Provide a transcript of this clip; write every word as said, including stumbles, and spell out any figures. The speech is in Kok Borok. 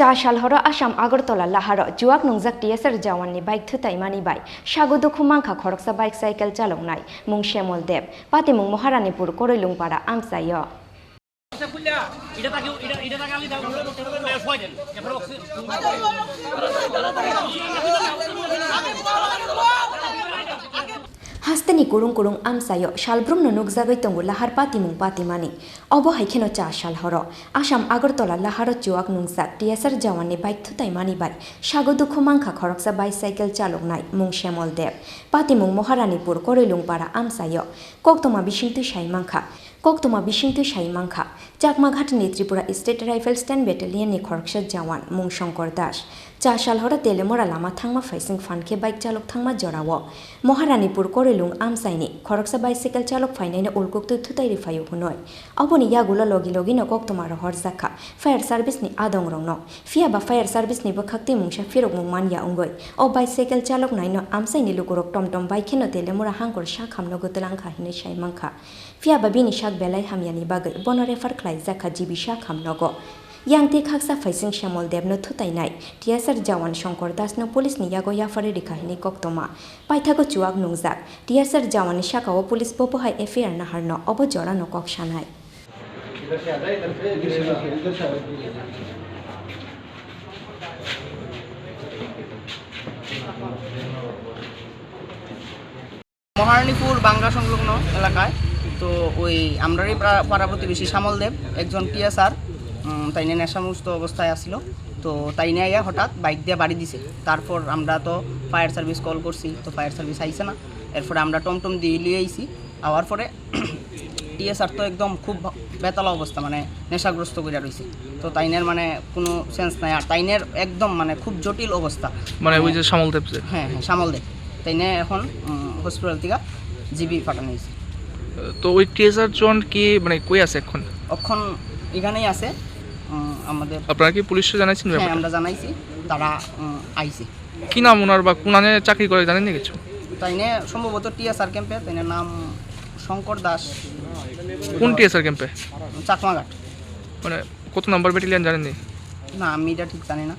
Cha sal horo Assam Agartala laharo chuak nungjak T S R jawan ni bike thutaimani bai sago dukhu mankha khoroksa bike cycle chaloknai mung Shemol Deb, patimung Maharanipur Korilungpara amchaio. Hasteni kurung kurung amchaio salbrumno nukjagwi tongo lahar patimung patimani. Obo hai kheno cha sal horo Assam Agartala laharo chuak nungjak T S R jawanni bike thutaimani bai sago dukhu mankha khoroksa bicycle chaloknai mung Shemol Deb, patimung Maharanipur Korilungpara amchaio. Koktwma bisingtwi sai mankha, koktwma bisingtwi sai mankha, Chakmaghatni Tripura State Rifle Stand Battalion ni khoroksa jawan mung Shankar Das. Cha sal horo Telemura lama thangma phaising phan khe bike chalok thangma jorao Maharanipur Korilung amchaini khoroksa bicycle chalok phainaino ulkuktwi thutai riphaio hwnwi. Oboni yagulo logi logino koktwma rohorjakha fire service ni adongrokno. Phiyaba fire service ni bwkhaktwi mungsa phirokmung manya wngwi o bicycle chaloknaino amchaini lukurok tom tom bai kheno Telemura hangkor sakhamno gwtwlangkha hwnwi sai mankha. Phiyaba bini sak belai hamyani bagwi bono refer khlaijakha G B sakham nogo. Yang tei khaksa phaising Shemol Debno thutainai T S R jawan Shankar Dasno police ni yago yapharwi rikha hwnwi koktwma. Paithago chuak nungjak T S R jawanni sakao police bo bohai F I R naharno obo jorano kok sanai. Maharanipur বাংলা সংলগ্ন এলাকায়। তো ওই আমরারই প্রা-, পাড়া প্রতিবেশী শ্যামল দেব, একজন টিএসআর, উম, তাইনে নেশামুক্ত অবস্থায় আসিল। তো তাইনে আইয়া হঠাৎ বাইক দিয়ে বাড়ি দিছে। তারপর আমরা তো ফায়ার সার্ভিস কল করছি, তো ফায়ার সার্ভিস আইছে না। এরপরে আমরা টমটম দিয়ে লিয়ে আইছি। আওয়ার পরে টিএসআর তো একদম খুব ভ-, বেতালা অবস্থা, মানে নেশাগ্রস্ত কইরা রইছে। তো তাইনের মানে কোনো সেন্স নাই, আর তাইনের একদম মানে খুব জটিল অবস্থা। মানে ওই মানে যে শ্যামল দেব যে? হ্যাঁ, হ্যাঁ, শ্যামল দেব। তাইনে এখন, উম, হসপিটাল থেকে জিবি পাঠানো হয়েছে। তো ওই টিএসআর জন কি মানে কই আছে এখন? এখন এখানেই আছে, উম, আমাদের। আপনারা কি পুলিশে জানাইছেন হ্যাঁ, ব্যাপারটা? আমরা জানাইছি, তারা, উম, আইছে। কি নাম ওনার বা কোন আনে চাকরি করে জানেন না কিছু? তাইনে সম্ভবত টিএসআর ক্যাম্পে, তাইনে নাম শঙ্কর দাস। কোন টিএসআর ক্যাম্পে? চাকমাঘাট। মানে কত নাম্বার ব্যাটালিয়ন জানেননি? না, আমি এটা ঠিক জানি না।